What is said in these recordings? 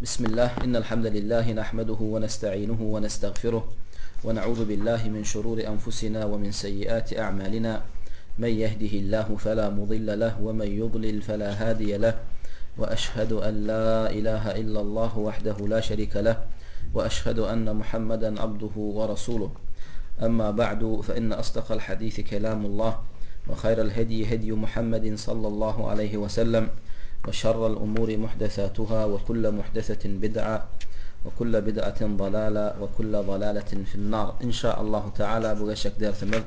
بسم الله إن الحمد لله نحمده ونستعينه ونستغفره ونعوذ بالله من شرور أنفسنا ومن سيئات أعمالنا من يهده الله فلا مضل له ومن يضلل فلا هادي له وأشهد أن لا إله إلا الله وحده لا شريك له وأشهد أن محمدا عبده ورسوله أما بعد فإن أصدق الحديث كلام الله وخير الهدي هدي محمد صلى الله عليه وسلم وشر الأمور محدثاتها وكل محدثة بدعة وكل بدعة ضلالة وكل ضلالة في النار إن شاء الله تعالى bu geçjek dersimiz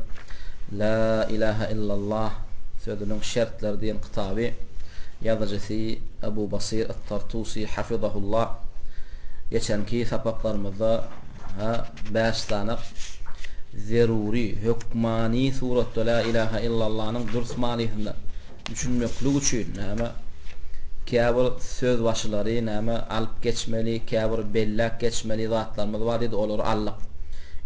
La ilahe illallah sözüniň şertleri diýen kitaby ýazyjysy Ebu Basir At-Tartusi hafizahullah geçenki sapaklarymyzda bäş sany zerury, hökmany suratda La ilahe illallanyň dürs manysynda düşünmeklik üçin näme käbir sözbaşylary näme alyp geçmeli, käbir belläp geçmeli zatlarymyz bar diýdi, olary aldyk.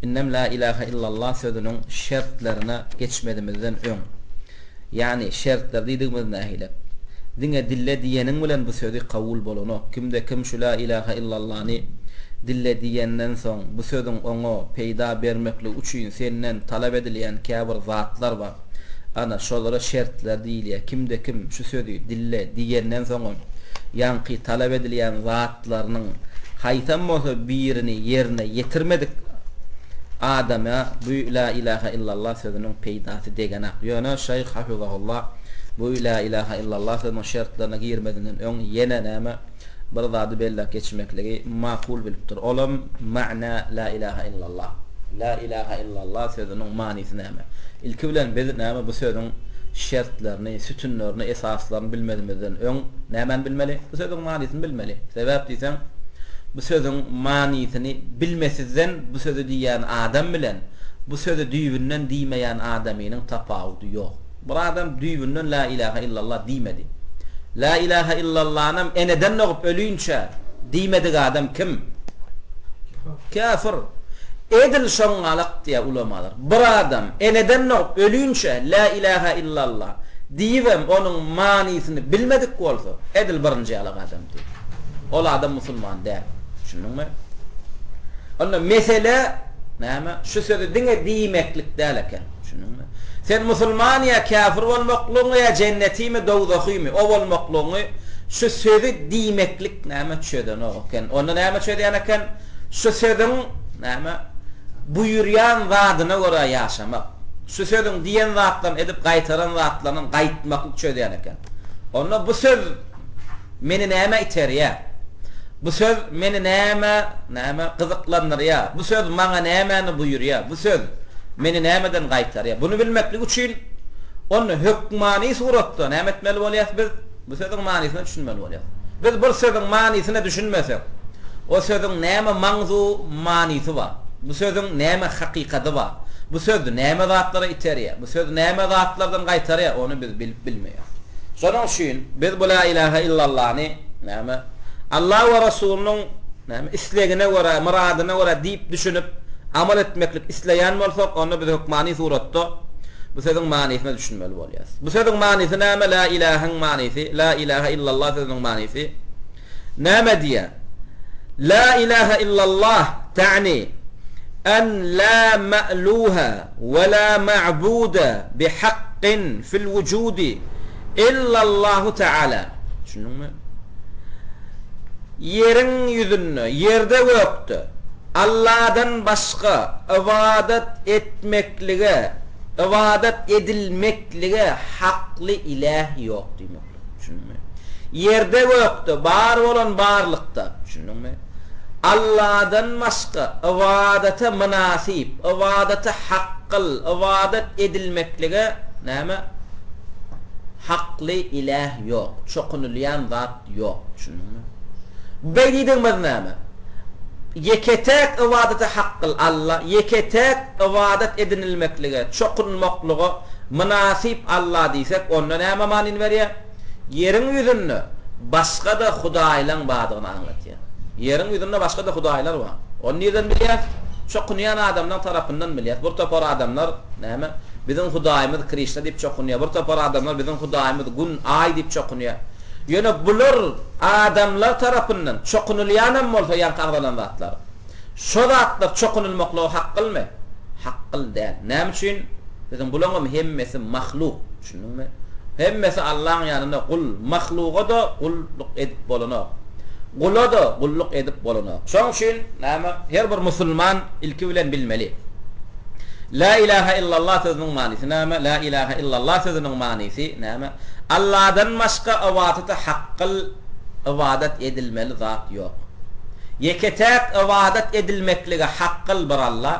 Indem La ilahe illallah sözüniň şertlerine geçmezimizden öň, ýagny şertler diýdigimiz nähili? Diňe dille diýeniň bilen bu sözi kabul bolanok. Kimde kim şu La ilahe illallany dille diýenden soň bu sözüň oňa peýda bermekligi üçin senden talap edilýän käbir zatlar bar. Ana, şolara şertler diýilýär. Kimde-kim şu sözi dille diýenden soňam, ýaňky talap edilýän zatlarynyň haýsam bolsa birini ýerine ýetirmedik adama bu Lä ilähä illallah sözüniň peýdasy degenak. Ýöne şeýh hafizahullah bu Lä ilähä illallah sözüniň şertlerine girmezinden öň ýene näme bir zady belläp geçmekligi makul bilipdir. Olam ma'na La ilaha illallah. La ilaha illallah sözüniň manysy näme? Ilki bilen biz näme bu sözüň şertlerini, sütünlerini, esaslaryny bilmezimizden öň nämäni bilmeli? Bu sözüň manysyny bilmeli. Sebäp diýseň, bu sözüň manysyny bilmesizden bu sözi diýýän adam bilen bu sözi düýbünden diýmeýän adamynyň tapawudy ýok. Bir adam düýbünden Lä ilähe illallah diýmedi. Lä ilähe illallanam eneden dogup ölinçä diýmedik adam kim? Käfir. Edil şoňňalak diýýär ulamalar. Bir adam eneden dogup ölinçä Lä ilähe illallah diýibem onuň manysyny bilmedik bolsa, edil birinji ýalak adam diýýär. Ol adam musulman däl. Düşündiňmi? Onda mesele näme? Şu sözi diňe diýmeklik däl eken. Düşündiňmi? Sen musulman ýa käfir bolmaklygyňy ýa jennetimi, dowzahymy, o bolmaklygyňy şu sözi diýmeklik näme çözenok eken. Onda näme çözýän eken? Şu sözüň näme buýurýan zadyna görä ýaşamak. Şu sözüň diýen zatlaryny edip gaýtaran zatlaryndan gaýtmaklyk çözýän eken. Onda bu söz Meni nämä iterýär? Bu söz meni nämä, näme, gyzyklandyrýar? Bu söz maňa nämäni buýurýar? Bu söz meni nämeden gaýtarýar? Buny bilmeklik üçin onda hökmany suratda näme etmeli bolýarys biz? Bu sözüň manysyna düşünmeli bolýarys. Biz bir sözüň manysyna düşünmesek, o sözüň näme maňzu manysy bar? Bu sözüň näme hakykady bar? Bu söz näme zatlara iterýär? Bu söz näme zatlardan gaýtarýar? Ony biz bilip bilmeýäris. Şonuň üçin biz bu La ilahe illallany, näme, Allah we Resulynyň, näme, islegine görä, myradyna görä diýip düşünip, amal etmeklik isleýän bolsak, onda biz hökmany suratda bu sözüň manysyna düşünmeli bolýarys. Bu sözüň manysy näme? La ilaheň manysy, La ilahe illallah sözüniň manysy näme diýýär? La ilahe illallah ta'ni en la ma'luha we la ma'buda bi hakkin fil wujudi illallahu ta'ala. Düşündiňmi? Ýeriň ýüzünde, ýerde-gökde Alladan başga ybadat etmeklige, ybadat edilmeklige hakly iläh ýok diýmeklik. Düşündiňmi? Ýerde-gökde bar bolan barlykda, düşündiňmi? Alladan başga ybadata mynasyp, ybadata hakgyl, ybadat edilmeklige näme? Hakly iläh ýok, çokunylýan zat ýok. Düşündiňmi? Beý diýdigimiz näme? Ýeke-täk ybadata hakgyl Alla, ýeke-täk ybadat edinilmeklige, çokunmaklyga mynasyp Alla diýsek, onda näme manyny berýär? Ýeriň ýüzünde başga-da hudaýlaň bardygyny aňladýar. Ýeriň ýüzünde başga-da hudaýlar bar. Ony nirden bilýäs? Çokunýan adamlaň tarapyndan bilýäs. Bir topar adamlar, näme, Biziň hudaýymyz Krişna diýip çokunýar. Bir topar adamlar biziň hudaýymyz Gün, Aý diýip çokunýar. Ýöne bular adamlar tarapyndan çokunylýanam bolsa ýaňky agzalan zatlar. Şo zatlar çokunylmaklygy hakgylmy? Hakgyl däl. Näme üçin? Biziň bulaňam hemmesi mahluk. Düşündiňmi? Hemmesi Allaň ýanynda gul. Mahluga-da gulluk edip bolanok. Gula-da gulluk edip bolanok. Şoň üçin näme? Her bir musulman ilki bilen bilmeli. La ilaha illallah sözüniň manysy näme? La ilaha illallah sözüniň manysy näme? Alladan başga ybadata hakgyl ybadat edilmeli zat ýok. Ýeke-täk ybadat edilmeklige hakgyl bir Alla.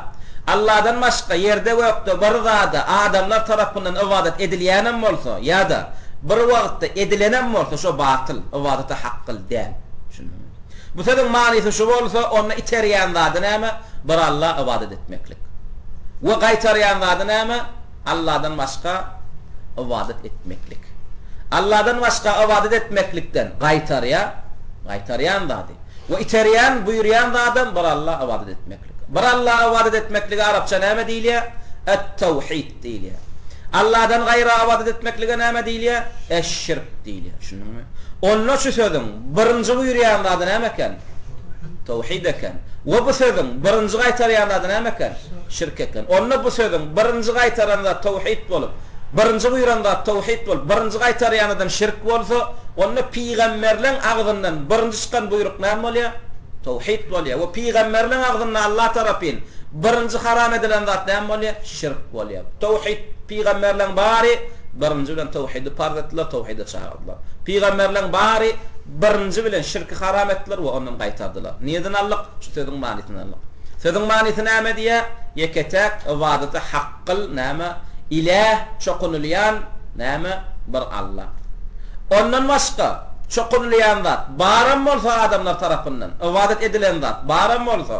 Alladan başga ýerde-gökde bir zada adamlar tarapyndan ybadat edilýänem bolsa ýa-da bir wagtda edilenem bolsa şo batyl, ybadata hakgyl däl. Düşündiňmi? Bu sözüň manysy şu bolsa, onda iterýän zady näme? Bir Alla ybadat etmeklik. We gaýtarýan zady näme? Alladan başga ybadat etmeklik. Alladan başga ybadat etmeklikden gaýtarýar, gaýtarýan zady. We iterýän, buýurýan zadam bir Alla ybadat etmeklik. Bir Alla ybadat etmeklige arapça näme diýilýär? Et-tawhid diýilýär. Alladan gaýra ybadat etmeklige näme diýilýär? Eş-şirk diýilýär. Düşündiňmi? Onda şu sözüň birinji buýurýan zady näme eken? Tawhid eken. We bu sözüň birinji gaýtarýan zady näme eken? Şirk eken. Onda bu sözüň birinji gaýtaran zat tawhid bolup, birinji buýran zat tawhid bolup, birinji gaýtarýan zadam şirk bolsa, onda pygamberleň agzyndan birinji çykan buýruk näme bolýar? Tawhid bolýar. We pygamberleň agzynda Allah tarapyn birinji haram edilen zat näme bolýar? Şirk bolýar. Tawhid pygamberleň bary birinji bilen tawhidi parz etdiler, tawhide çagyrdylar. Pygamberleň bary birinji bilen şirki haram etdiler we ondan gaýtardylar. Nireden aldyk? Şu sözüň manysyny aldyk. Sözüň manysy näme diýýär? Ýeke-täk ybadata hakgyl näme? Iläh, çokunylýan näme? Bir Alla. Ondan başga çokunylýan zat baram bolsa adamlar tarapyndan ybadat edilen zat baram bolsa,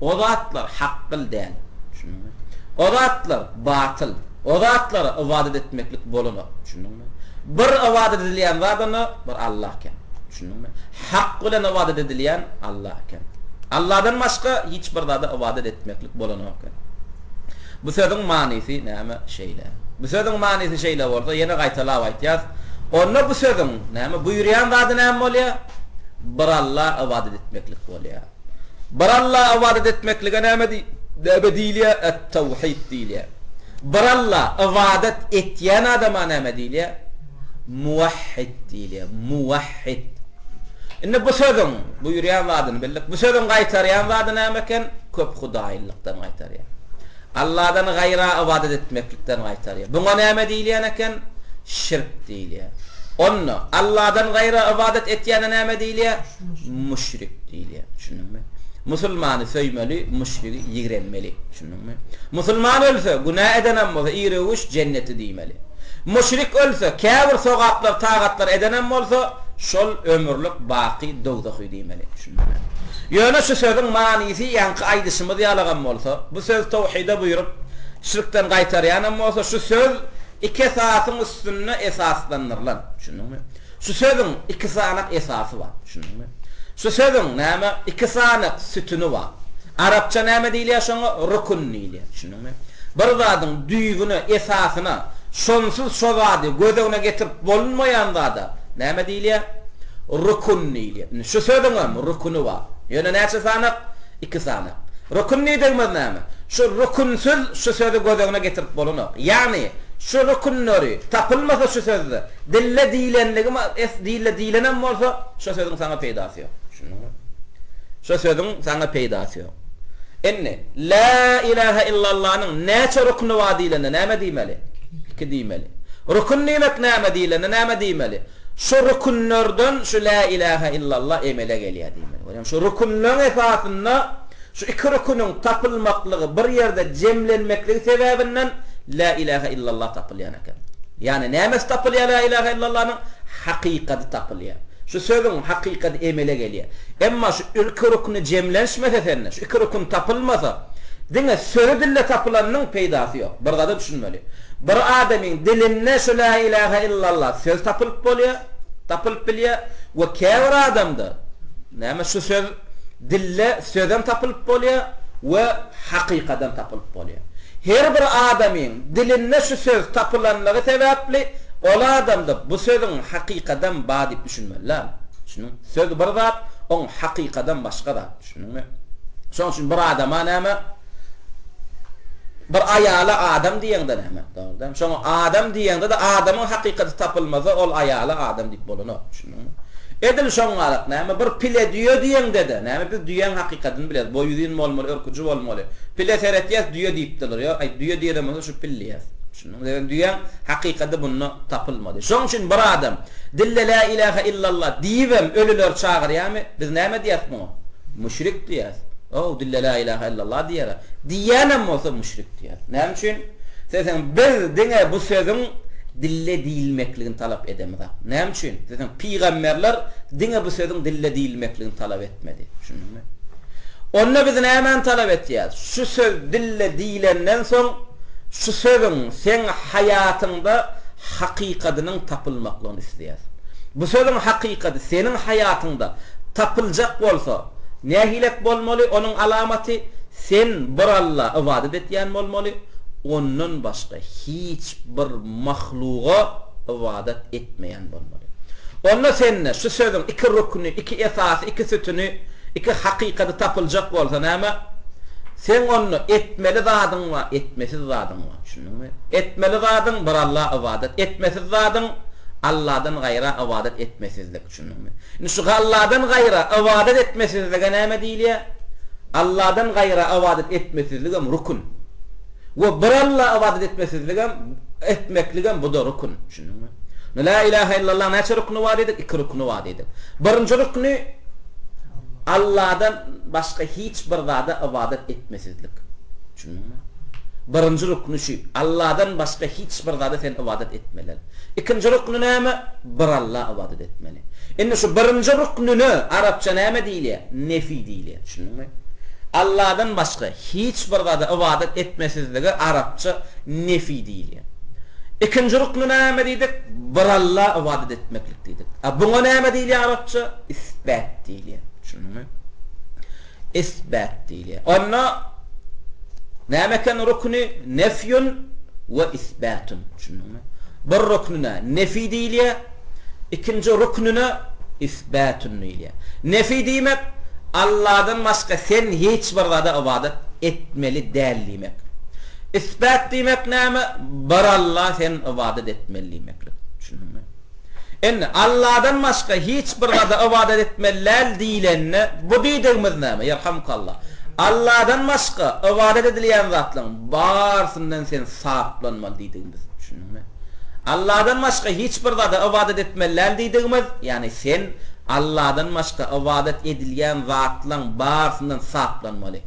o zatlar hakgyl däl. Düşündiňmi? O zatlar batyl. O zatlara ybadat etmeklik bolanok. Düşündiňmi? Bir ybadat edilýän zat onda bir Alla eken. Düşündiňmi? Hak bilen ybadat edilýän Alla eken. Alladan başga hiç bir zada ybadat etmeklik bolanok eken. Bu sözüň manysy näme? Şeýle. Bu sözüň manysy şeýle bolsa, ýene gaýtalap aýtýas, onda bu sözüň näme, buýurýan zady näme bolýar? Bir Alla ybadat etmeklik bolýar. Bir Alla ybadat etmeklige näme näme diýilýär? Et-tawhid diýilýär. Bir Alla ybadat etýän adama näme diýilýär? Muwahhid diýilýär. Muwahhid. Indi bu sözüň buýurýan zadyny bildik. Bu sözüň gaýtarýan zady näme eken? Köp hudaýlykdan gaýtarýar. Alladan gaýra ybadat etmeklikden gaýtarýar. Buňa näme diýilýän eken? Şirk diýilýär. Onda Alladan gaýra ybadat etýäne näme diýilýär? Müşrik diýilýär. Düşündiňmi? Musulmany söýmeli, müşrigi ýigrenmeli. Düşündiňmi? Musulman ölse, günä edenem bolsa, iröwüş jenneti diýmeli. Müşrik ölse, käbir sogaplar, tagatlar edenem bolsa, şol ömürlik baky dowzahy diýmeli. Düşündiňmi? Ýöne şu sözüň manysy ýaňky aýdyşymyz ýalagam bolsa, bu söz towhide buýrup, şirkden gaýtarýanam bolsa, şu söz iki esasyň üstünde esaslandyrylan. Düşündiňmi? Şu sözüň iki sanak esasy bar. Düşündiňmi? Şu sözüň, näme, iki sanak sütüni bar. Arapça näme diýilýär şoňa? Rukun diýilýär. Düşündiňmi? Bir zadyň düýbüne, esasyna, şonsuz şo zady göz öňüne getirip bolunmaýan zada näme diýilýär? Rukun diýilýär. Indi şu sözüňem rukuny bar. Ýöne näçe sanak? Iki sanak. Rukun diýdigimiz näme? Şu rukunsyz şu sözi göz öňüne getirip bolanok. Ýagny, şu rukunlary tapylmasa şu sözde, Dilde diýlenligi es dilde diýlenem bolsa, şo sözüň saňa peýdasy ýok. Düşündiňmi? Şo sözüň saňa peýdasy ýok. Indi, Lä ilähe illallanyň näçe rukny bar diýlende näme diýmeli? Iki diýmeli. Rukun diýmek näme diýlende näme diýmeli? Şu rukünlerden şu Lä ilähe illallah emele gelýär diýmeli. Görýäňmi? Şu rukünleň esasynda Şu iki rüküniň tapylmaklygy, bir ýerde jemlenmekligi sebäbinden Lä ilähe illallah tapylýan eken. Ýagny nämesi tapylýar Lä ilähe illallanyň? Hakykady tapylýar. Şu sözüň hakykady emele gelýär. Emma şu iki rüküni jemlenşmese sende, şu iki rükün tapylmasa, diňe sözi dilde tapylanynyň peýdasy ýok. Bir zada düşünmeli. Bir adamyň dilinde şu Lä ilähe illallah söz tapylyp bolýar, tapylyp bilýär we käbir adamda näme şu söz Dilde sözem tapylyp bolýar we hakykadam tapylyp bolýar. Her bir adamyň dilinde şu söz tapylanlygy sebäpli. Ol adamda bu sözüň hakykadam bar diýip düşünmeli däl. Düşündiňmi? Söz bir zat, oň hakykadam başga zat. Düşündiňmi? Şonuň üçin bir adama näme? Bir aýala adam diýeňde näme? Dogry dälmi? Şoňa adam diýeňde-de adamyň hakykaty tapylmasa, ol aýala adam diýip bolanok. Düşündiňmi? Edil şoňňalak näme? Bir pile düýe diýeňde-de, näme biz düýäň hakykatyny bilýäs. Boýy uzyn bolmaly, örküji bolmaly. Pile seretýäs, düýe diýipdirler. Ýok, aý, düýe diýenem bolsa şu pil diýýäs. Düşündiňmi? Sebäbi düýäň hakykady bunda tapylmady. Şoň üçin bir adam dilde Lä ilähe illallah diýibem ölüleri çagyrýarmy? Biz näme diýýäs muňa? Müşrik diýýäs. Ow, dilde Lä ilähe illallah diýýär-ä. Diýýänem bolsa müşrik diýýäs. Näme üçin? Diýseň, biz diňe bu sözüň dilde diýilmekligini talap edemizok. Näme üçin? Diýseň, pygamberler diňe bu sözüň dilde diýilmekligini talap etmedi. Düşündiňmi? Onda biz nämäni talap etýäs? Şu söz dilde diýlenden soň, şu sözüň seň haýatyňda hakykadynyň tapylmaklygyny isleýäs. Bu sözüň hakykady seniň haýatyňda tapyljak bolsa, nähilek bolmaly onuň alamaty? Sen bir Alla ybadat etýän bolmaly, ondan başga hiç bir mahluga ybadat etmeýän bolmaly. Onda sende şu sözüň iki rukny, iki esasy, iki sütüni, iki hakykady tapyljak bolsa näme? Seň onda etmeli zadyň bar, etmesiz zadyň bar. Düşündiňmi? Etmeli zadyň bir Alla ybadat, etmesiz zadyň Alladan gaýra ybadat etmesizlik. Düşündiňmi? Indi şu Alladan gaýra ybadat etmesizlige näme diýilýär? Alladan gaýra ybadat etmesizligem rukun. We bir Alla ybadat etmesizligem, etmekligem bu-da rukun. Düşündiňmi? Indi La ilahe illallah näçe rukny bar diýdik? Iki rukny bar diýdik. Birinji rukny Alladan başga hiç bir zada ybadat etmesizlik. Düşündiňmi? Birinji rukny şu. Alladan başga hiç bir zada sen ybadat etmeli däl. Ikinji rukny näme? Bir Alla ybadat etmeli. Indi şu birinji ruknyna arapça näme diýilýär? Nefi diýilýär. Düşündiňmi? Alladan başga hiç bir zada ybadat etmesizlige arapça nefi diýilýär. Ikinji rukny näme diýdik? Bir Alla ybadat etmeklik diýdik. A buňa näme diýilýär arapça? Isbat diýilýär. Düşündiňmi? Isbat diýilýär. Onda näme eken rukny? Nefýun we isbatun. Düşündiňmi? Bir ruknyna nefi diýilýär, ikinji ruknyna isbatun diýilýär. Nefi diýmek, Alladan başga sen hiç bir zada ybadat etmeli däl diýmek. Isbat diýmek näme? Bir Alla sen ybadat etmeli diýmeklik. Düşündiňmi? Indi, Alladan başga hiç bir zada ybadat etmeli däl diýlende, bu diýdigimiz näme? Ýerhamkallah. Alladan başga ybadat edilýän zatlaryň barsyndan sen saplanmaly diýdigimiz. Düşündiňmi? Alladan başga hiç bir zada ybadat etmeli däl diýdigimiz, ýagny sen Alladan başga ybadat edilýän zatlaryň barsyndan saplanmaly.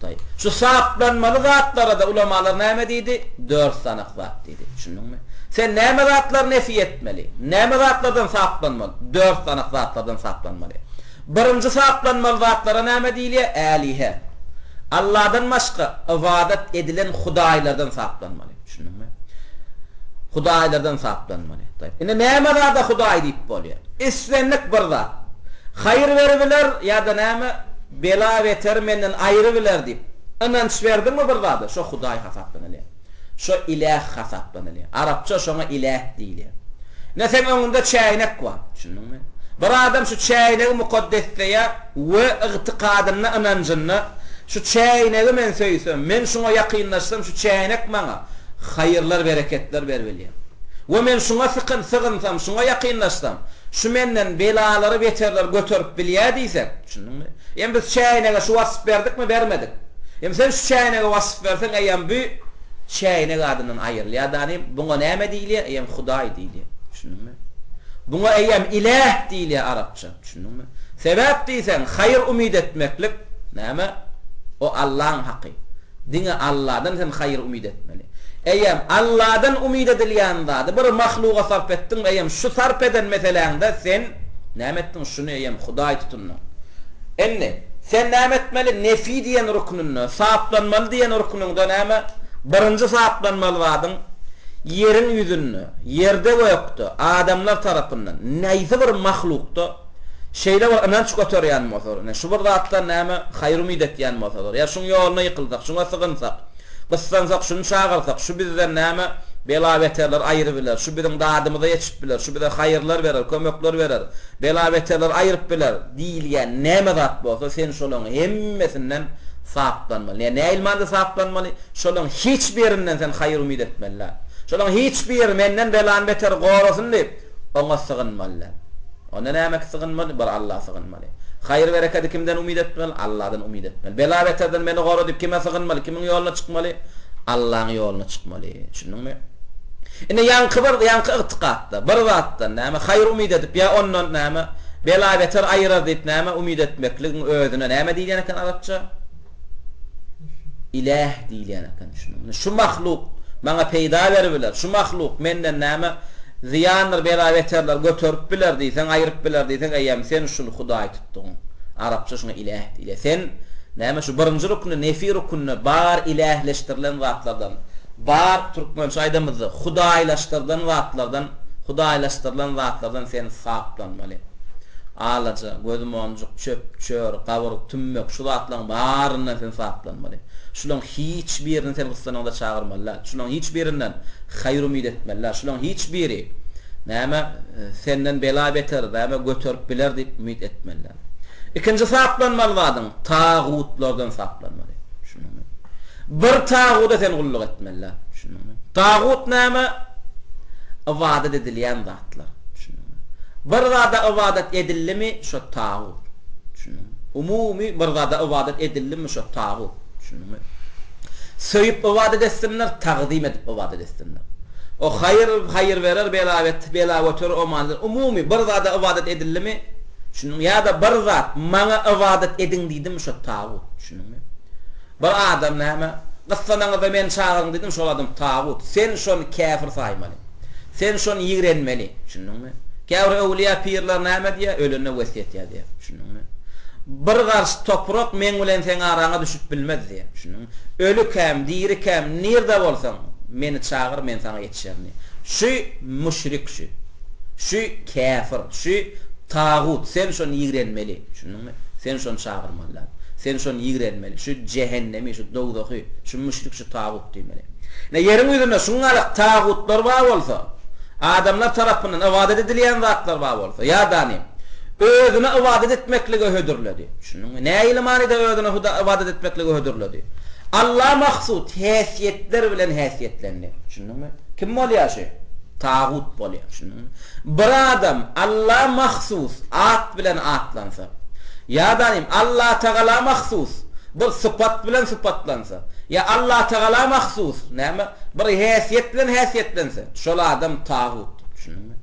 Taý. Şu saplanmaly zatlara-da ulamalar näme diýdi? Dört sanak zat diýdi. Düşündiňmi? Sen näme zatlary nefi etmeli? Näme zatlardan saplanmaly? Dört sanak zatlardan saplanmaly. Birinji saplanmaly zatlara näme diýilýär? Älihe. Alladan başga ybadat edilen hudaýlardan saplanmaly. Düşündiňmi? Hudaýlardan saplanmaly. Taý. Indi näme zada hudaý diýip bolýar? Islendik bir zat. Haýyr beribiler ýa-da näme? Bela-beteri menden aýrybiler diýip, ynanç berdiňmi bir zada, şo hudaý hasaplanylýar. Şo iläh hasaplanylýar. Arapça şoňa iläh diýilýär. Ine, seň öňüňde çäýnek bar. Düşündiňmi? Bir adam şu çäýnegi mukaddesleýär we ygtykadynda, ynanjynda, şu çäýnegi men söýsem, men şuňa ýakynlaşsam, şu çäýnek maňa haýyrlar, bereketler beribilýär. We men şuňa sykyn, sygynsam, şuňa ýakynlaşsam, şu menden belalary, beterleri göterip bilýär diýsek, Düşündiňmi? Eýýäm biz çäýnege şu wasp berdikmi, bermedik. Eýýäm sen şu çäýnege wasp berseň, eýýäm bu çäýnek adyndan aýrylýar danym. Buňa näme diýilýär? Eýýäm Hudaý diýilýär. Düşündiňmi? Buňa eýýäm iläh diýilýär arapça. Düşündiňmi? Sebäp diýseň, haýyr umyt etmeklik näme? O Allaň haky. Diňe Alladan sen haýyr umyt etmeli. Eýýäm Alladan umyt edilýän zady bir mahluga sarp etdiňmi, eýýäm şu sarp eden meseläňde sen näme etdiň, şuny eýýäm Hudaý tutundyň. Indi, sen näme etmeli, nefi diýen ruknynda, saplanmaly diýen ruknyňda näme, birinji saplanmaly zadyň, ýeriň ýüzünde, ýerde-gökde, adamlar tarapyndan, näýsy bir mahlukda, şeýle bir ynanç göterýän bolsalar, ine, şu bir zatdan näme, haýyr umyt etýän bolsalar, ýa şuň ýoluna ýykylsak, şuňa sygynsak, gyssansak, şuny çagyrsak, şu bizden näme, Bela-beterleri aýyryp biler, şu biziň dadymyza ýetişip biler, şu bize haýyrlar berer, kömekler berer, bela-beterleri aýyryp biler diýilýän näme zat bolsa, sen şolaryň hemmesinden saplanmaly. Ýa nähili manyda saplanmaly? Şolaryň hiç birinden sen haýyr umyt etmeli däl. Şolaryň hiç biri menden belany-beteri gorasyn diýip, oňa sygynmaly däl. Onda nämä sygynmaly? Bir Alla sygynmaly. Haýyr-berekedi kimden umyt etmeli? Alladan umyt etmeli. Bela-beterden meni gora diýip kime sygynmaly? Kimiň ýoluna çykmaly? Allaň ýoluna çykmaly. Düşündiňmi? Indi ýaňky bir, ýaňky ygtykatda, bir zatdan näme, haýyr umyt edip ýa ondan näme, bela-beter aýyrar diýip näme umyt etmekligiň özüne näme diýilýän eken arapça? Iläh diýilýän eken, düşündiňmi? Şu mahluk maňa peýda beribiler, şu mahluk menden näme, zyýandyr bela-beterler göterip biler diýseň, aýryp biler diýseň, eýýäm sen şul Hudaý tutdugyň. Arapça şuňa iläh diýilýär. Sen, näme, şu birinji rukny, nefi ruknynda bar ilähleşdirilen zatlardan, bar, türkmençe aýdamyzda, hudaýlaşdyrylan zatlardan, hudaýlaşdyrylan zatlardan sen saplanmaly. Alaja, gözmonjuk, çöp, çör, gabyr, tümmek, şu zatlaryň baryndan sen saplanmaly. Şularyň hiç birini sen gyssanyňda çagyrmaly däl. Şularyň hiç birinden haýyr umyt etmeli däl. Şularyň hiç biri, näme, senden bela-beter, näme, göterip biler diýip umyt etmeli däl. Ikinji saplanmaly zadyň, tagutlardan saplanmaly. Düşündiňmi? Bir taguda sen gulluk etmeli däl. Düşündiňmi? Tagut näme? Ybadat edilýän zatlar. Düşündiňmi? Bir zada ybadat edildimi, şo tagut. Düşündiňmi? Umumy bir zada ybadat edildimi, şo tagut. Düşündiňmi? Söýüp ybadat etsinler, tagzym edip ybadat etsinler. O haýyr, haýyr berer, bela bet, bela göterer o manyda. Umumy bir zada ybadat edildimi, düşündiňmi? Ýa-da bir zat maňa ybadat ediň diýdimi, şo tagut. Düşündiňmi? Bir adam näme, gyssanaňyzda meni çagyryň diýdimi, şol adam tagut. Sen şony käfir saýmaly. Sen şony ýigrenmeli. Düşündiňmi? Käbir öwlüýä pirler näme diýýär? Ölende wesýet ýazýar. Düşündiňmi? Bir garş toprak meň bilen seň araňa düşüp bilmez diýýär. Düşündiňmi? Ölükäm, dirikäm, nirde bolsaň, meni çagyr, men saňa ýetişerin diýýär. Şu müşrik şu. Şu käfir, şu tagut. Sen şony ýigrenmeli. Düşündiňmi? Sen şony çagyrmaly däl. Sen şony ýigrenmeli. Şu jähennemi, şu dowzahy, şu müşrik, şu tagut diýmeli. Ine, ýeriň ýüzünde şuň ýaly tagutlar bar bolsa, adamlar tarapyndan ybadat edilýän zatlar bar bolsa, ýa-da özüne ybadat etmeklige hödürledi. Düşündiňmi? Nähili manyda özüne Huda ybadat etmeklige hödürledi? Alla mahsus häsiýetler bilen häsiýetlendi. Düşündiňmi? Kim bolýar şu? Tagut bolýar. Düşündiňmi? Bir adam Alla mahsus at bilen atlansa, ýa-da Allatagala mahsus bir sypat bilen sypatlansa, ýa Allatagala mahsus, näme, bir häsiýet bilen häsiýetlense, şol adam tagut. Düşündiňmi?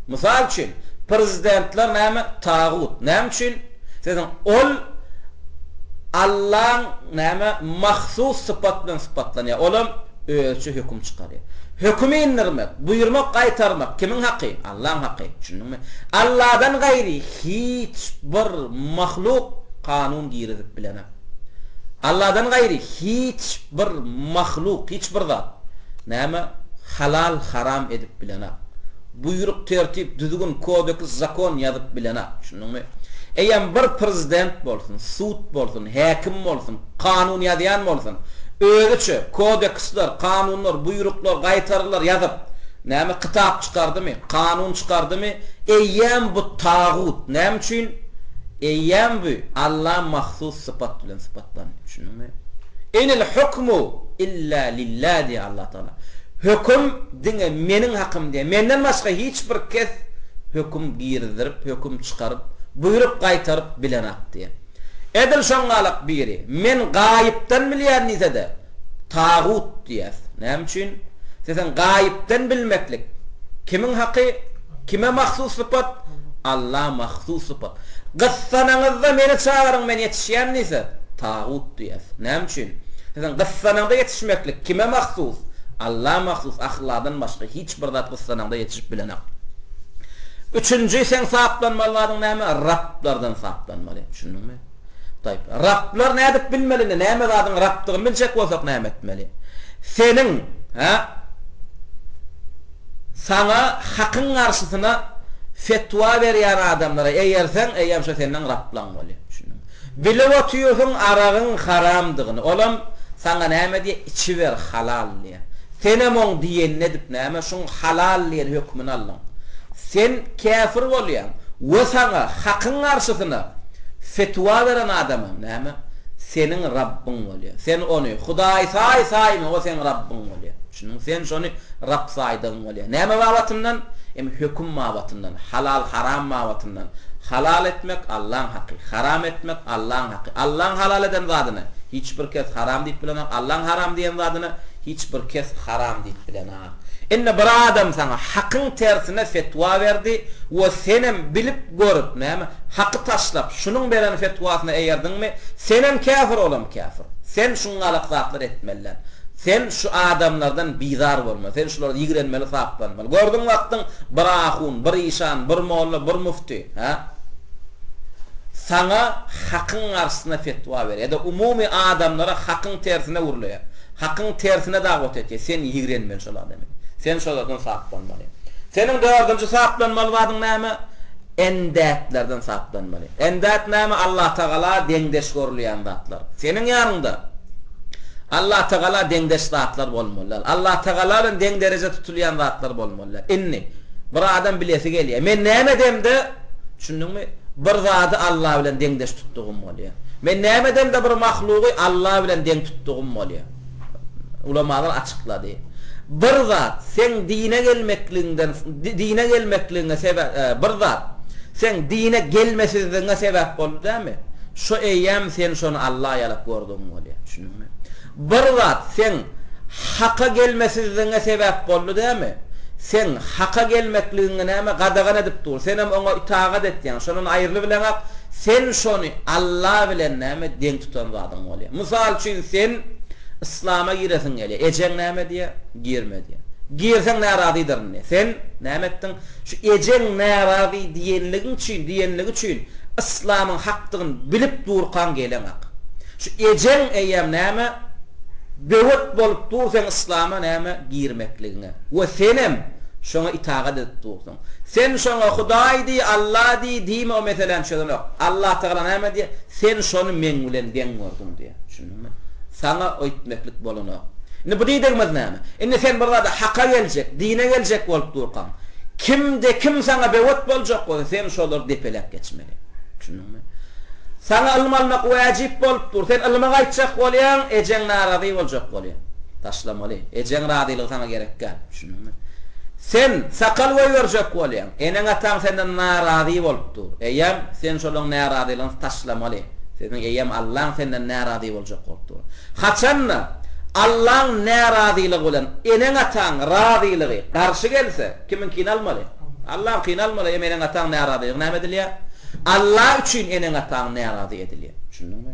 Mysal üçin, prezidentler näme? Tagut. Näme üçin? Siziň ol Allaň näme mahsus sypat bilen sypatlanýar. Olam özüçe höküm çykarýar. Höküm indirmek, buýurmak, gaýtarmak kimiň haky? Allaň haky. Düşündiňmi? Alladan gaýry hiç bir mahluk kanun girizip bilenak. Alladan gaýry hiç bir mahluk, hiç bir zat näme halal, haram edip bilenak. Buýruk, tertip, düzgün, kodeks, zakon ýazyp bilenak. Düşündiňmi? Eýýäm bir prezident bolsun, sud bolsun, häkim bolsun, kanun ýazýan bolsun, özüçe kodeksler, kanunlar, buýruklar, gaýtargylar ýazyp, näme kitap çykardymy, kanun çykardymy, eýýäm bu tagut. Näme üçin? Eýýäm bu Alla mahsus sypat bilen sypatlandy. Düşündiňmi? Inil hukmu illa lillah diýýär Allah Tagala. Höküm diňe meniň hakym diýýär. Menden başga hiç bir kes höküm girizdirip, höküm çykaryp, buýruk gaýtaryp bilenak diýýär. Edil şoňňalak biri, men gaýypdan bilýän diýse-de, tagut diýýäs. Näme üçin? Diýseň, gaýypdan bilmeklik kimiň haky? Kime mahsus sypat? Alla mahsus sypat. Gyssanaňyzda meni çagyryň, men ýetişýän diýse, tagut diýýäs. Näme üçin? Diýseň, gyssanaňda ýetişmeklik kime mahsus? Alla mahsus, Alladan başga hiç bir zat gyssanaňda ýetişip bilenak. Üçünji seň saplanmaly zadyň näme? Rablardan saplanmaly. Düşündiňmi? Taýyp. Rablar nädip bilmeli indi? Näme zadyň Rabdygyny biljek bolsak näme etmeli? Seniň, hä? Saňa hakyň garşysyna fetwa berýän adamlara eýerseň, eýýäm şo senden Rablaň bolýar. Düşündiňmi? Bilip otyrsyň aragyň haramdygyny. Olam saňa näme diýýär? Içiber, halal diýýär. Senem oň diýenini edip näme şuň halal diýen hökmüni aldyň. Sen käfir bolýaň we saňa hakyň garşysyna fetwa beren adamam näme seniň Rabbyň bolýar. Sen ony Hudaý saý saýma o seň Rabbyň bolýar. Düşündiňmi? Sen şony Rab saýdygyň bolýar. Näme babatyndan? Em höküm babatyndan, halal haram babatyndan. Halal etmek Allaň haky, haram etmek Allaň haky. Allaň halal eden zadyny hiç bir kes haram diýip bilenok, Allaň haram diýen zadyny hiç bir kes haram diýip bilenok. Indi bir adam saňa hakyň tersine fetwa berdi we senem bilip görüp näme haky taşlap şunuň beren fetwasyna eýerdiňmi senem käfir olam käfir. Sen şuňňalak zatlar etmeli däl. Sen şu adamlardan bizar bolma. Sen şulardan ýigrenmeli saplanmaly. Gördüň wagtyň bir ahun, bir işan, bir molla, bir mufti, hä? Saňa hakyň garşysyna fetwa berýär ýa-da umumy adamlara hakyň tersine gürleýär. Hakyň tersine dagwat etýär. Sen ýigrenmeli şol adamy. Sen şolardan saplanmaly. Seniň dördünji saplanmaly zadyň näme? Endätlerden saplanmaly. Endät näme? Allatagala deňdeş görülýän zatlar. Seniň ýanyňda Allatagala deňdeş zatlar bolmaly däl. Allatagala bilen deň dereje tutulýan zatlar bolmaly däl. Indi, bir adam bilesi gelýär. Men näme edemde, düşündiňmi, bir zady Alla bilen deňdeş tutdugym bolýar. Men näme edemde bir mahlugy Alla bilen deň tutdugym bolýar. Ulamalar açyklady. Bir zat seň dine gelmekligiňden dine gelmekligiňe sebäp bir zat seň dine gelmesizligiňe sebäp boldy dälmi? Şo eýýäm sen şony Alla ýalak gördügiň bolýar. Düşündiňmi? Bir zat seň haka gelmesizligiňe sebäp boldy dälmi? Seň haka gelmekligiňi näme gadagan edip dur. Senem oňa itagat etýäň. Şondan aýrylybileňak, sen şony Alla bilen näme deň tutan zadyň bolýar. Mysal üçin sen yslama giresiň gelýär. Ejeň näme diýýär? Girme diýýär. Girseň närazydyryn diýýär. Sen näme etdiň? Şu ejeň närazy diýenligiň üçin, diýenligi üçin yslamyň hakdygyny bilip durkaň geleňak. Şu ejeň eýýäm näme böwet bolup dur seň yslama näme girmekligiňe. We senem şoňa itagat edip dursuň. Sen şoňa Hudaý diý, Alla diý diýme o meseläni çözenok. Allatagala näme diýýär? Sen şony meň bilen deň gördüň diýýär. Düşündiňmi? Saňa oýtmeklik bolanok. Indi bu diýdigimiz näme? Indi sen bir zada haka geljek, dine geljek bolup durkaň, kimde kim saňa böwet boljak bolsa, sen şolary depeläp geçmeli. Düşündiňmi? Saňa ylym almak wäjip bolup dur. Sen ylyma gaýtjak bolýaň, ejeň narazy boljak bolýar. Taşlamaly. Ejeň razylygy saňa gerek däl. Düşündiňmi? Sen sakal goýberjek bolýaň, eneň-ataň senden narazy bolup dur. Eýýäm sen şolaň närazylygyny taşlamaly. Seniň eýýäm Allaň senden närazy boljak bolup dur. Haçan-da, Allaň närazylygy bilen eneň-ataň razylygy garşy gelse, kimiňkini almaly? Allaňkyny almaly. Em eneň-ataň närazylygy näme edilýär? Alla üçin eneň-ataň närazy edilýär. Düşündiňmi?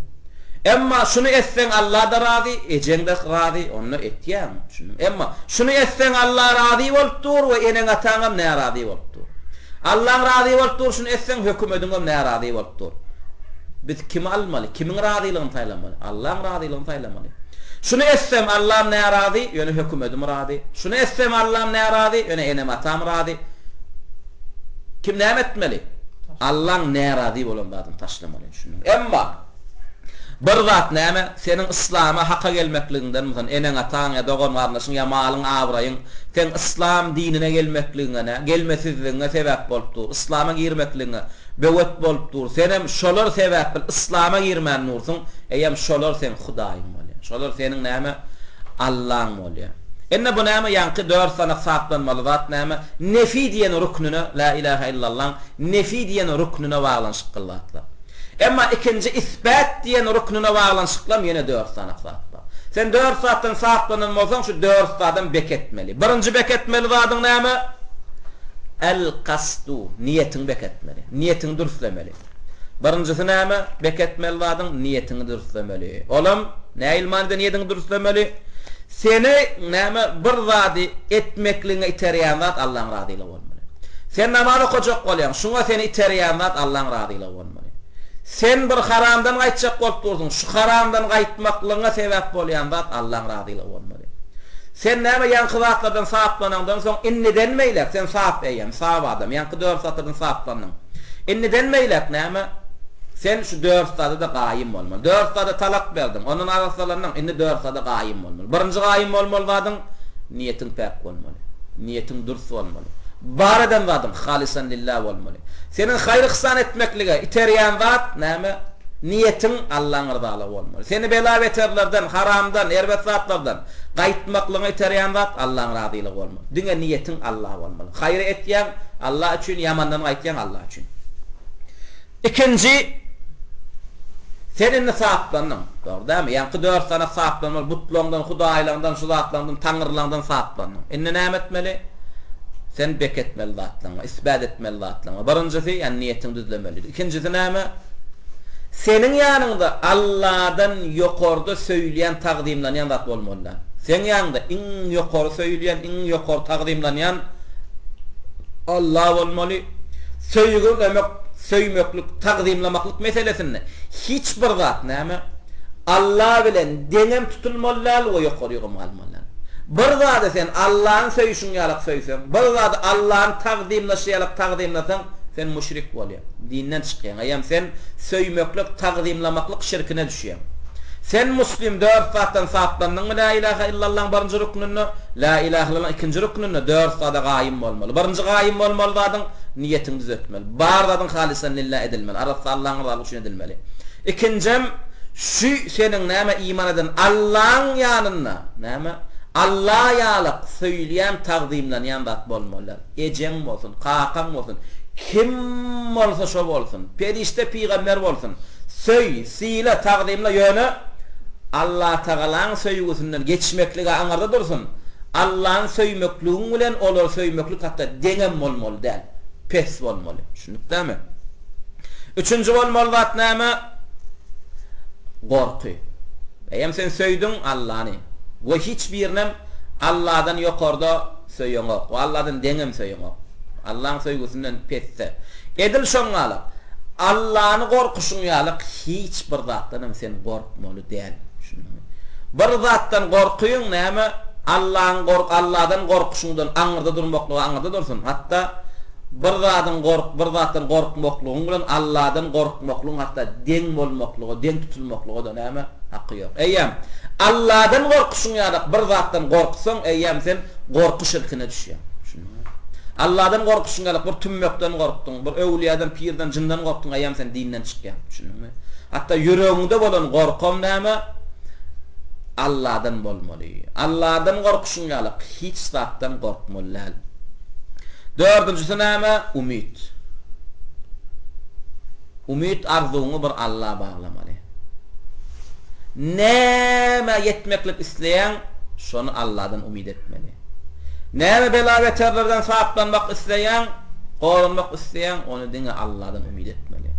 Emma şuny etseň Alla-da razy, ejeň-de razy, onda etýäň. Düşündiňmi? Emma şuny etseň Alla razy bolup dur we eneň-ataňam närazy bolup dur. Allaň razy bolup dur, şuny etseň hökümediňem närazy bolup dur. Biz kimi almaly? Kimiň razylygyny saýlamaly? Allaň razylygyny saýlamaly. Şuny etsem Allam närazy, ýöne hökümedim razy. Şuny etsem Allam närazy, ýöne enem-atam razy. Kim näme etmeli? Allaň närazy bolan zadyny taşlamaly. Düşündiňmi? Emma bir zat näme? Seniň yslama, haka gelmekligiňden, mysal, eneň-ataň ýa dogan-garyndaşyň ýa malyň-abraýyň seň yslam dinine gelmekligiňe, nä, gelmesizligiňe sebäp bolup dur. Yslama girmekligiňe böwet bolup dur. Senem şolar sebäpli yslama girmän dursuň, eýýäm şolar seň Hudaýyň bolýar. Şolar seniň näme? Allaň bolýar. Indi bu näme? Ýaňky dört sany saplanmaly zat näme? Nefi diýen rüknüne, La ilahe illallaň nefi diýen rüknüne baglanyşykly zatlar. Emma ikinji isbät diýen rüknüne baglanyşyklam ýene dört sany zat bar. Sen dört zatdan saplanan bolsaň, şu dört zadam bek etmeli. Birinji bek etmeli zadyň näme? El-kasdu, niýetiňi bek etmeli. Niýetiňi dürslemeli. Birinjisi näme? Bek etmeli zadyň, niýetiňi dürslemeli. Olam nähili manyda niýetiňi dürslemeli? Seni näme bir zady etmekligiňe iterýän zat Allaň razylygy bolmaly. Sen namaz okajak bolýaň, şuňa seni iterýän zat Allaň razylygy bolmaly. Sen bir haramdan gaýtjak bolup dursuň, şu haramdan gaýtmaklygyňa sebäp bolýan zat Allaň razylygy bolmaly. Sen näme ýaňky zatlardan saplanaňdan soň indiden beýläk sen sap eýýäm, sap adam, ýaňky dört zatlardan saplandyň. Indiden beýläk näme? Sen şu dört zada-da gaýym bolmaly. Dört zada talak berdiň, ondan arassalandyň, indi dört zada gaýym bolmaly. Birinji gaýym bolmaly zadyň. Niýetiň päk bolmaly. Niýetiň dürs bolmaly. Bar eden zadyň halysan lillah bolmaly. Seniň haýyr-yhsan etmeklige iterýän zat näme? Niýetiň Allaň ryzalygy bolmaly. Seni bela-beterlerden, haramdan, erbet zatlardan gaýtmaklygyňa iterýän zat Allaň razylygy bolmaly. Diňe niýetiň Alla bolmaly. Haýyr etýäň Alla üçin, ýamandan gaýtýaň Alla üçin. Ikinji, sen indi saplandyň. Dogry dälmi? Ýaňky dört sany saplanmaly, butlaňdan, hudaýlaňdan, şu zatlaňdan, taňrylaňdan saplandyň. Indi näme etmeli? Sen beketmeli zatlaň bar, isbät etmeli zatlaň bar. Birinjisi, ýagny niýetiňi düzlemeli. Ikinjisi näme? Seniň ýanyňda Alladan ýokarda söýülýän, tagzymlanýan zat bolmaly däl. Seň ýanyňda iň ýokary söýülýän, iň ýokary tagzymlanýan Alla bolmaly. Söýgi ömek, söýmeklik, tagzymlamaklyk meselesinde hiç bir zat näme, Alla bilen deňem tutulmaly däl we ýokarygam galmaly däl. Bir zady sen Allany söýşüň ýalak söýseň, bir zady Allany tagzymlaşy ýalak tagzymlasaň, sen müşrik bolýaň, dinden çykýaň, eýýäm sen söýmeklik, tagzymlamaklyk şirkine düşýäň. Sen muslim dört zatdan saplandyňmy Lä ilaha illallaň birinji rüknünde, Lä ilaha illallaň ikinji rüknünde dört zada gaýym bolmaly. Birinji gaýym bolmaly zadyň niýetiňi düzetmeli. Bar zadyň halysan lillah edilmeli. Arassa Allaň ryzalygy üçin edilmeli. Ikinjem şü seniň näme iman eden Allaň ýanynda näme Alla ýalak söýülýän tagzymlanýan zat bolmaly däl. Ejeň bolsun, kakaň bolsun, kim bolsa şo bolsun, perişde pygamber bolsun, söý, syla, tagzymla ýöne Allatagalaň söýgüsinden geçmeklige aňyrda dursun, Allany söýmekligiň bilen olary söýmeklik hatda deňem bolmaly däl, pes bolmaly. Düşündik dämi? Üçünji bolmaly zat näme? Gorky. Eýýäm sen söýdüň Allany we hiç birinem Alladan ýokarda söýeňok we Alladan deňem söýeňok. Allaň söýgüsinden pesde. Edil şoň ýaly, Allany gorkuşyň ýaly hiç bir zatdan hem sen gorkmaly däl. Düşündiňmi? Bir zatdan gorkyň näme? Allaň gork Alladan gorkuşyňdan aňyrda durmaklygy aňyrda dursun. Hatda bir zadyň gork bir zatdan gorkmaklygyň bilen Alladan gorkmaklygyň hatda deň bolmaklyga, deň tutulmaklyga-da näme? Haky ýok. Eýýäm Alladan gorkuşyň ýaly bir zatdan gorksaň, eýýäm sen gorky şirkine düşýäň. Düşündiňmi? Alladan gorkuşyň ýaly bir tümmekden gorkduň, bir öwlüýäden, pirden, jyndan gorkduň, eýýäm sen dinden çykýaň. Düşündiňmi? Hatda ýüregiňde bolan gorkam näme? Alladan bolmaly. Alladan gorkuşyň ýaly hiç zatdan gorkmaly däl. Dördünjisi näme? Umyt. Umyt arzuwyňy bir Alla baglamaly. Nämä ýetmeklik isleýäň, şony Alladan umyt etmeli. Näme bela-beterlerden saplanmak isleýäň, goranmak isleýäň, ony diňe Alladan umyt etmeli.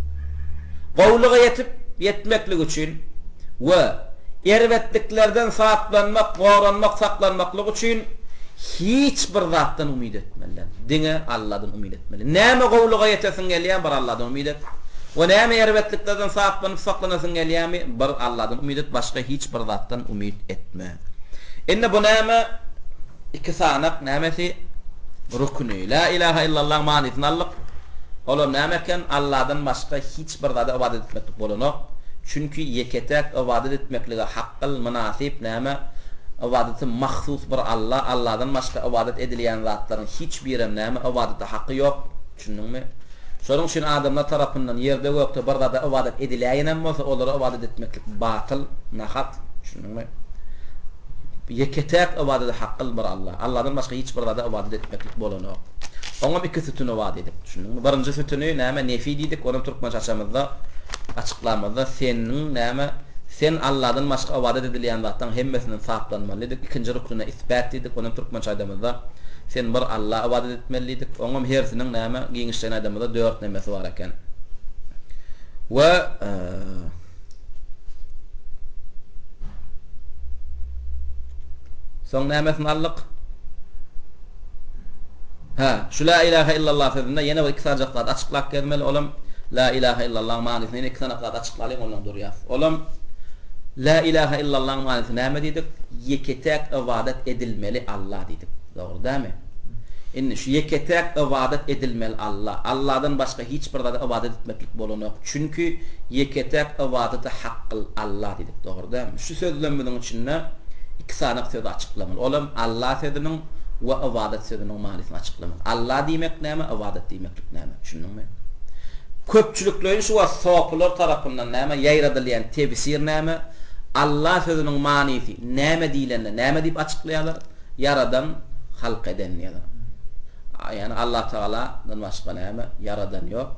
Gowulyga ýetip, ýetmeklik üçin we erbetliklerden saplanmak, goranmak, saklanmaklyk üçin hiç bir zatdan umyt etmeli däl. Diňe Alladan umyt etmeli. Näme gowulyga ýetesiň gelýär, bir Alladan umyt et. We näme erbetliklerden saplanyp saklanasyň gelýärmi, bir Alladan umyt et, başga hiç bir zatdan umyt etme. Indi bu näme? Iki sanak nämesi? Rüküni. La ilaha illallahyň manysyny aldyk. Olam näme eken? Alladan başga hiç bir zada ybadat etmeklik bolanok. Çünki ýeke-täk ybadat etmeklige hakgyl, mynasyp näme? Ybadaty mahsus bir Alla. Alladan başga ybadat edilýän zatlaryň hiç birem näme? Ybadata haky ýok. Düşündiňmi? Şonuň üçin adamlar tarapyndan ýerde-gökde bir zada ybadat ediläýenem bolsa, olara ybadat etmeklik batyl, nahak. Düşündiňmi? Ýeke-täk ybadada hakgyl bir Alla. Alladan başga hiç bir zada ybadat etmeklik bolanok. Oňam iki sütüni bar diýdik. Düşündiňmi? Birinji sütüni näme? Nefi diýdik. Onam türkmençe açamyzda, açyklamyzda seniň näme? Sen Alladan başga ybadat edilýän zatlaryň hemmesinden saplanmaly diýdik. Ikinji ruknuna isbät diýdik. Onam türkmençe aýdamyzda sen bir Alla ybadat etmeli diýdik. Oňam hersiniň näme? Giňişleýin aýdamyzda dört nemesi bar eken. We Soň nämesini aldyk? Hä, şu la ilahe illallah sözünde ýene bir iki sanjak zat açyklap gezmeli. Olam la ilahe illallahyň manysyny ýene iki sanak zat açyklalyň, ondan durýas. Olam la ilahe illallahyň manysy näme diýdik? Ýeke-täk ybadat edilmeli Allah diýdik. Dogry dämi? Indi şu ýeke-täk ybadat edilmeli Allah. Allahdan başga hiç bir zada ybadat etmeklik bolanok. Çünki ýeke-täk ybadata hakgyl Alla diýdik, dogry dälmi? Şu sözlemimiziň içinde İki sany sözi açyklamaly. Olam Allah sözüniň we ybadat sözüniň manysyny açyklamaly. Allah diýmek näme, ybadat diýmeklik näme? Düşündiňmi? Köpçülikleýin şu wagt sopylar tarapyndan näme ýaýradylýan tefsir näme? Allah sözüniň manysy näme diýlende näme diýip açyklaýarlar? Ýaradan, halk eden diýýärler. Ýagny Allah Tagaladan başga näme ýaradan ýok.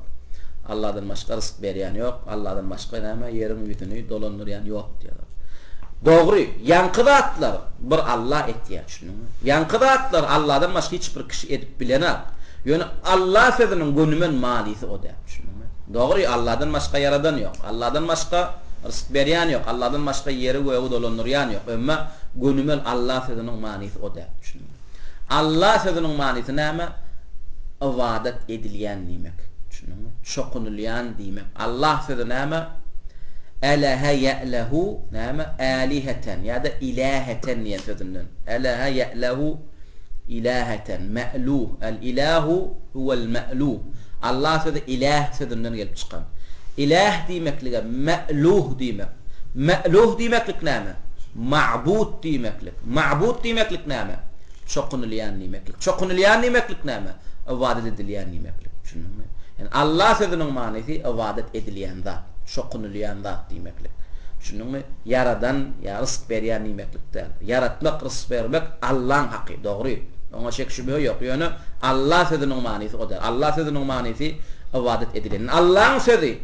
Allahdan başga rysk berýän ýok. Allahdan başga näme ýeriň ýüzüni dolandyrýan ýok diýýärler. Dogry, ýaňky zatlar bir Allah etýär, düşündiňmi? Ýaňky zatlar Allahdan başga hiç bir kişi edip bilenak. Ýöne Allah sözüniň gönümen manysy o däl, düşündiňmi? Dogry, Allahdan başga ýaradan ýok. Allahdan başga rysk berýän ýok. Allahdan başga ýeri gögi dolandyrýan ýok. Emma gönümel Allah sözüniň manysy o däl, düşündiňmi? Allah sözüniň manysy näme? Ybadat edilýän diýmek. Düşündiňmi? Çokunylýan diýmek. Allah sözi näme? Älehe ýälehu näme? Äliheten ýa-da iläheten diýen sözünden. Älehe ýälehu iläheten, me'luh. El-ilahu huwel me'luh. Allah sözi iläh sözünden gelip çykan. Iläh diýmeklige me'luh diýmek. Me'luh diýmeklik näme? Ma'bud diýmeklik. Ma'bud diýmeklik näme? Çokunylýan diýmeklik. Çokunylýan diýmeklik näme? Ybadat edilýän diýmeklik. Düşündiňmi? Ýagny Allah sözüniň manysy ybadat edilýän zat, çokunylýan zat diýmeklik. Düşündiňmi? Ýaradan ýa rysk berýän diýmeklik däl. Ýaratmak, rysk bermek Allaň haky, dogry. Oňa şek-şübhe ýok. Ýöne Allah sözüniň manysy o däl. Allah sözüniň manysy ybadat edilýän. Allaň sözi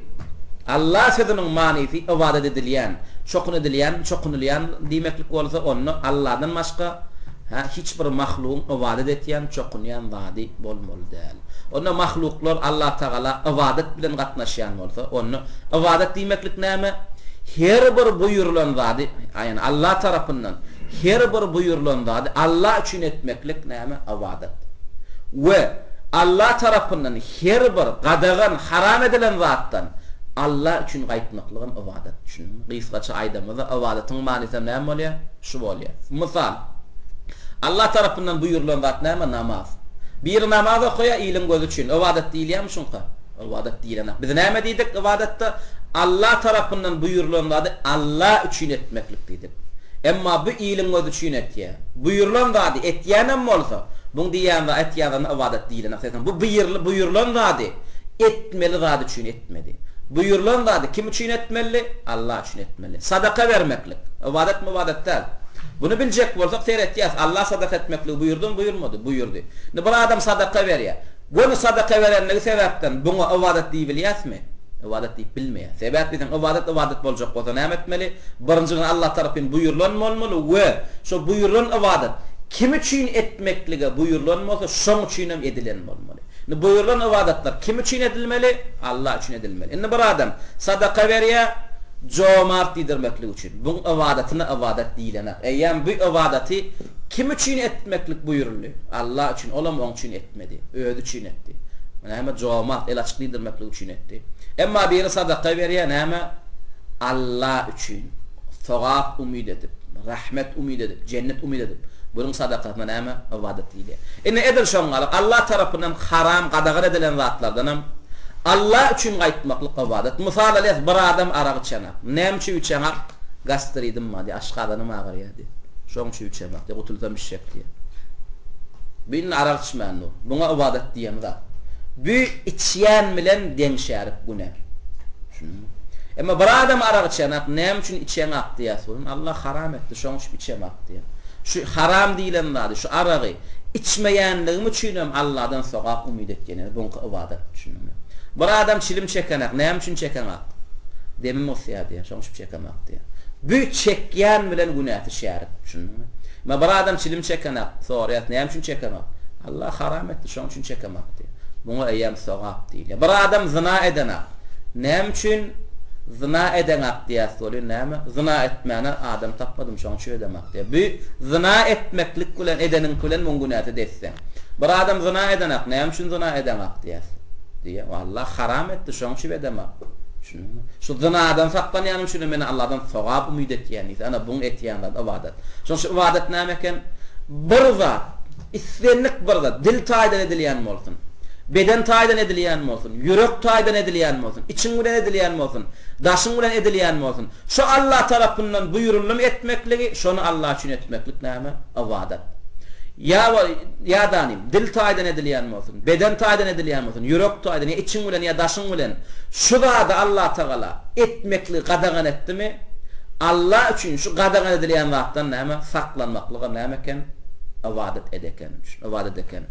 Allah sözüniň manysy ybadat edilýän, çokun edilýän, çokunylýan diýmeklik bolsa, onda Allahdan başga hä hiç bir mahlugyň ybadat etýän, çokunýan zady bolmaly däl. Onda mahluklar Allatagala ybadat bilen gatnaşýan bolsa, onda ybadat diýmeklik näme? Her bir buýrulan zady, ýagny Allah tarapyndan her bir buýrulan zady Allah üçin etmeklik näme? Ybadat. We Allah tarapyndan Her bir gadagan, haram edilen zatdan Alla üçin gaýtmaklygam ybadat. Düşündiňmi? Gysgaça aýdamyzda ybadatyň manysam näme bolýar? Şu bolýar. Mysal, Alla tarapyndan buýrulan zat näme? Namaz. Biri namaz okaýar iliň gözi üçin. Ybadat diýilýärmi şuňka? Ybadat diýilenok. Biz näme diýdik ybadatda? Alla tarapyndan buýrulan zady Alla üçin etmeklik diýdik. Emma bu iliň gözi üçin etýär. Buýrulan zady etýänem bolsa, buň diýýän zady, etýän zadyna ybadat diýilenok. Sebäbi bu buýrulan zady etmeli zat üçin etmedi. Buýrulan zady kim üçin etmelidi? Allah üçin etmeli. Sadaka bermeklik, ybadatmy, ybadat däl. Buny biljek bolsak seretýäs, Allah sadaka etmekligi buýurdymy, buýurmady? Buýurdy. Indi bir adam sadaka berýär. Göni sadaka berenligi sebäpden buňa ybadat diýibilýäsmi? Ybadat diýip bilmeýäs. Sebäp diýseň, ybadat ybadat boljak bolsa näme etmeli? Birinji gün Allah tarapyn buýrulan bolmaly we şo buýrulan ybadat kim üçin etmeklige buýrulan bolsa, şoň üçinem edilen bolmaly. Indi buýrulan ybadatlar kim üçin edilmeli? Allah üçin edilmeli. Indi bir adam sadaka berýär, jomart diýdirmeklik üçin. Buň ybadatyna ybadat diýilenak. Eýýäm bu ybadaty kim üçin etmeklik buýruldy? Allah üçin, olam oň üçin etmedi. Özi üçin etdi. Näme jomart, el açyk diýdirmeklik üçin etdi. Emma biri sadaka berýär, näme? Alla üçin sogap umyt edip, rahmet umyt edip, jennet umyt edip, bunuň sadakasyna näme? Ybadat diýilýär. Indi edil şoň ýaly Alla tarapyndan haram, gadagan edilen zatlardanam Alla üçin gaýtmaklyk ybadat. Mysal alýas, bir adam arak içenak. Näme üçin içeňak? Gastridim bar diýýär, aşgazanym agyrýar diýýär. Şoň üçin içemak diýýär, gutulsam içjek diýýär. Bu indi arak içmän dur. Buňa ybadat diýemzok. Bu içýän bilen deň şärik günä. Düşündiňmi? Emma bir adam arak içenak, näme üçin içeňak diýýäs welin, Allah haram etdi, şoň üçin içemak diýýär. Şu haram diýlen zady, şu aragy içmeýänligim üçinem Allahdan sogap umyt etýän, ýagny buňky ybadat, düşündiňmi? Bir adam çilim çekenak, näme üçin çekeňak? Demim gysýar diýýär, şoň üçin çekemak diýýär. Bu çekýän bilen günäsi şärik, düşündiňmi? Emma bir adam çilim çekenak, soraýas, näme üçin çekeňak? Allah haram etdi, şoň üçin çekemak diýýär. Muňa eýýäm sogap diýilýär. Bir adam zyna edenak, Näme üçin zyna edeňak diýýäs welin näme? Zyna etmäne adam tapmadym şoň üçin edemak diýýär. Bu zyna etmeklik bilen edeniňki bilen muň günäsi des-deň. Bir adam zyna edenak näme üçin zyna edeňak diýýäs. Diýýär. Walla haram etdi şoň üçin edemak. Düşündiňmi? Şu zynadan saklanýanym üçin men Allahdan sogap umyt etýän diýse, ana buň etýän zady ybadat. Şoň üçin ybadat näme eken? Bir zat, islendik bir zat dil taýdan edilýän bolsun. Beden taýdan edilýän bolsun, ýürek taýdan edilýän bolsun, içiň bilen edilýän bolsun, daşyň bilen edilýän bolsun, şu Allah tarapyndan buýruldymy etmekligi, şony Allah üçin etmeklik näme? Ybadat. Ýa ýa-da dil taýdan edilýän bolsun, beden taýdan edilýän bolsun, ýürek taýdan, ýa içiň bilen, ýa daşyň bilen şu zady Allatagala etmekligi gadagan etdimi, Alla üçin şu gadagan edilýän zatdan näme, saklanmaklygam näme eken? Ybadat eden ybadat eken.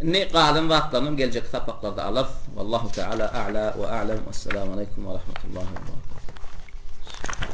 Indi galan zatlarynam geljekki sapaklarda alarys. Wallahu teala a'la we a'lem. Wessalamu aleýkum we rahmetullahi we berekatuh.